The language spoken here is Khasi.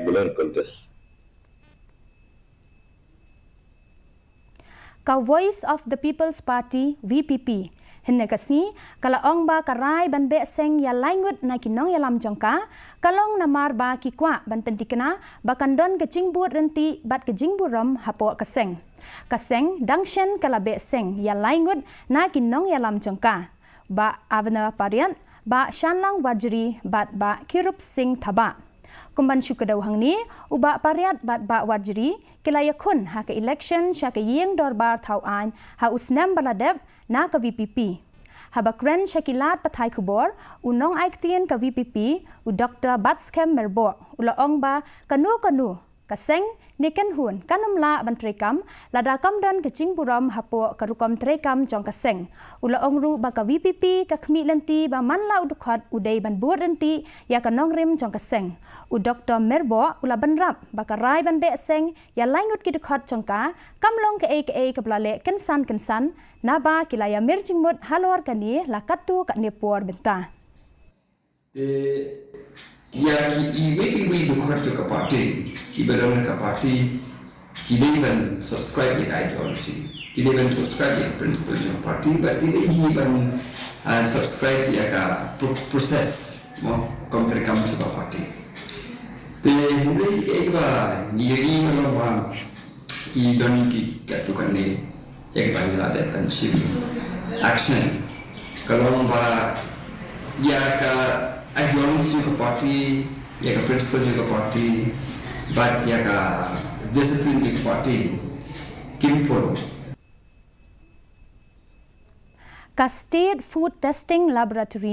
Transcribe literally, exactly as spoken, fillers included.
particular contest. Ka Voice of the People's Party, V P P, hynne ka sngi ka la ong ba ka rai ban beh seng ïa lai ngut na ki nongïalam jong ka, ka long namar ba ki kwah ban pyntikna ba kan don ka jingbud ryntih bad ka jingburom hapoh ka seng. Ka seng dang shen ka la beh seng ïa lai ngut na ki nongïalam jong ka, Bah Avner Pariat, Bah Shanlang Warjri bad Bah Kirup Singh Thabah. Kum ban shu kdew hangne, u Bah Pariat bad Bah Warjri ki la ïakhun ha ka election sha ka ïing dorbar thaw aiñ ha u snem ba la dep na ka V P P. Haba kren sha ki lad pathai khubor, u nongai ktien ka V P P, u Doktor Batskhem Myrboh, u la ong ba kano kano ka seng ne kynhun kan ym lah ban treikam lada kam don ka jingburom hapoh ka rukom treikam jong ka seng. U la ong ruh ba ka V P P ka khmih lynti ba man la u dkhot u dei ban bud ryntih ïa ka nongrim jong ka seng. U Doktor Myrboh u la bynrap ba ka rai ban beh seng ïa lai ngut ki dkhot jong ka kam long kaei kaei kaba la leh kynsan kynsan, naba ki la ïa mir jingmut halor kane la katto katne por bynta. Te ïa ki iwei pa iwei i dkhot jong ka party, kiba don ha ka party, ki dei ban subscribe ïa ka ideology, ki dei ban subscribe ïa ka principle jong ka party, bad ki dei hi ban, ah, subscribe ïa ka pro- process, mo, kam treikam jong ka party. Te hynrei kaei kaba ngi ïohi ka long ba ki don ki katto katne ïa kiba ngi la dep ban shim action. Ka long ba ïa ka ideology jong ka party, ïa ka principle jong ka party, bad ïa ka discipline jong ka party kim follow. Ka State Food Testing Laboratory